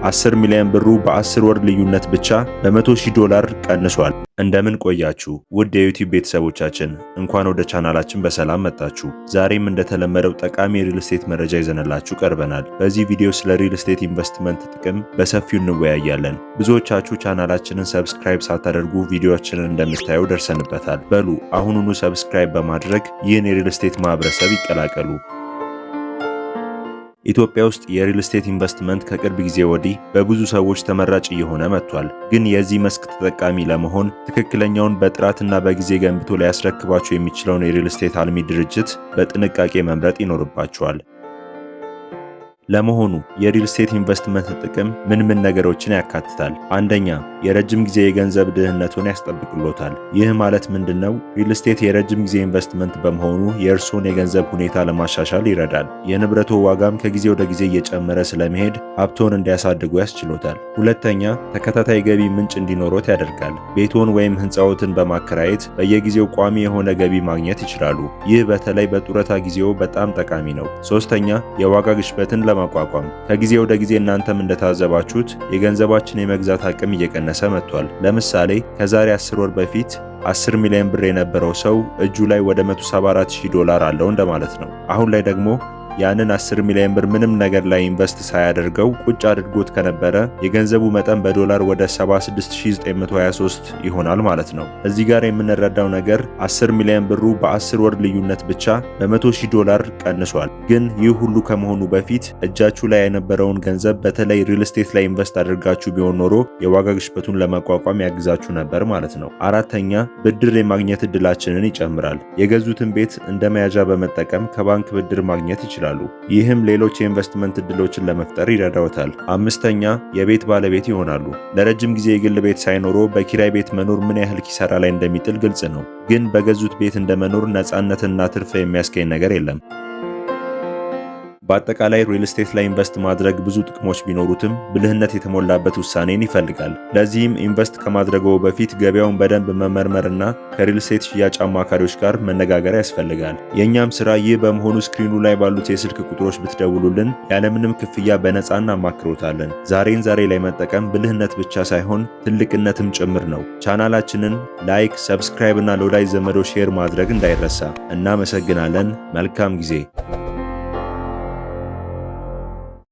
10 ሚሊዮን ብሩ በ10 ወር ልዩነት ብቻ በ100 ሺህ ዶላር ቀንሷል። እንደምን ቆያችሁ ውድ የ YouTube ቤተሰቦቻችን፣ እንኳን ወደ ቻናላችን በሰላም መጣችሁ። ዛሬም እንደተለመደው ጠቃሚ የሪል ስቴት መረጃ ይዘንላችሁ ቀርበናል። በዚህ ቪዲዮ ስለ ሪል ስቴት ኢንቨስትመንት ጥቅም በሰፊው እንወያያለን። ብዙዎቻችሁ ቻናላችንን subscribe ሳታደርጉ ቪዲዮአችንን እንደምታዩ ደርሰንበታል። በሉ አሁኑኑ subscribe በማድረግ ይህን የሪል ስቴት ማህበረሰብ ይቀላቀሉ። ኢትዮጵያ ውስጥ የሪል ስቴት ኢንቨስትመንት ከቅርብ ጊዜ ወዲህ በብዙ ሰዎች ተመራጭ እየሆነ መጥቷል። ግን የዚህ መስክ ተጠቃሚ ለመሆን ትክክለኛውን በጥራትና በጊዜ ገንብቶ ሊያስረክባችሁ የሚችለውን የሪል ስቴት አልሚ ድርጅት በጥንቃቄ መምረጥ ይኖርባችኋል። ለመሆኑ የሪል ስቴት ኢንቨስትመንት ጥቅም ምን ምን ነገሮችን ያካትታል? አንደኛ፣ የረጅም ጊዜ የገንዘብ ደህንነቱን ያስጠብቅሎታል። ይህ ማለት ምንድነው? ሪል ስቴት የረጅም ጊዜ ኢንቨስትመንት በመሆኑ የእርስዎን የገንዘብ ሁኔታ ለማሻሻል ይረዳል። የንብረቶ ዋጋም ከጊዜ ወደ ጊዜ እየጨመረ ስለሚሄድ ሀብቶን እንዲያሳድጉ ያስችሎታል። ሁለተኛ፣ ተከታታይ ገቢ ምንጭ እንዲኖሮት ያደርጋል። ቤቶን ወይም ህንፃዎትን በማከራየት በየጊዜው ቋሚ የሆነ ገቢ ማግኘት ይችላሉ። ይህ በተለይ በጡረታ ጊዜው በጣም ጠቃሚ ነው። ሶስተኛ፣ የዋጋ ግሽበትን ለማቋቋም። ከጊዜ ወደ ጊዜ እናንተም እንደታዘባችሁት የገንዘባችን የመግዛት አቅም እየቀነሰ መጥቷል። ለምሳሌ ከዛሬ 10 ወር በፊት 10 ሚሊዮን ብር የነበረው ሰው እጁ ላይ ወደ 174 ሺህ ዶላር አለው እንደማለት ነው። አሁን ላይ ደግሞ ያንን 10 ሚሊዮን ብር ምንም ነገር ላይ invest ሳያደርገው ቁጭ አድርጎት ከነበረ የገንዘቡ መጠን በዶላር ወደ 76923 ይሆናል ማለት ነው። እዚህ ጋር የምንረዳው ነገር 10 ሚሊዮን ብሩ በ10 ወር ልዩነት ብቻ በ100 ሺህ ዶላር ቀንሷል። ግን ይህ ሁሉ ከመሆኑ በፊት እጃችሁ ላይ የነበረውን ገንዘብ በተለይ ሪል ስቴት ላይ invest አድርጋችሁ ቢሆን ኖሮ የዋጋ ግሽበቱን ለመቋቋም ያግዛችሁ ነበር ማለት ነው። አራተኛ፣ ብድር የማግኘት እድላችንን ይጨምራል። የገዙትን ቤት እንደ መያዣ በመጠቀም ከባንክ ብድር ማግኘት ይችላሉ። ይህም ሌሎች የኢንቨስትመንት እድሎችን ለመፍጠር ይረዳዎታል። አምስተኛ፣ የቤት ባለቤት ይሆናሉ። ለረጅም ጊዜ የግል ቤት ሳይኖሮ በኪራይ ቤት መኖር ምን ያህል ኪሳራ ላይ እንደሚጥል ግልጽ ነው። ግን በገዙት ቤት እንደመኖር ነፃነትና ትርፍ የሚያስገኝ ነገር የለም። በአጠቃላይ ሪል ስቴት ላይ invest ማድረግ ብዙ ጥቅሞች ቢኖሩትም ብልህነት የተሞላበት ውሳኔን ይፈልጋል። ለዚህም invest ከማድረግዎ በፊት ገበያውን በደንብ መመርመርና ከሪል ስቴት ሽያጭ አማካሪዎች ጋር መነጋገር ያስፈልጋል። የእኛም ስራ ይህ በመሆኑ screen ኑ ላይ ባሉት የስልክ ቁጥሮች ብትደውሉልን ያለምንም ክፍያ በነፃ እናማክሮታለን። ዛሬን ዛሬ ላይ መጠቀም ብልህነት ብቻ ሳይሆን ትልቅነትም ጭምር ነው። ቻናላችንን like፣ subscribe እና ለወዳጅ ዘመዶ share ማድረግ እንዳይረሳ። እናመሰግናለን። መልካም ጊዜ።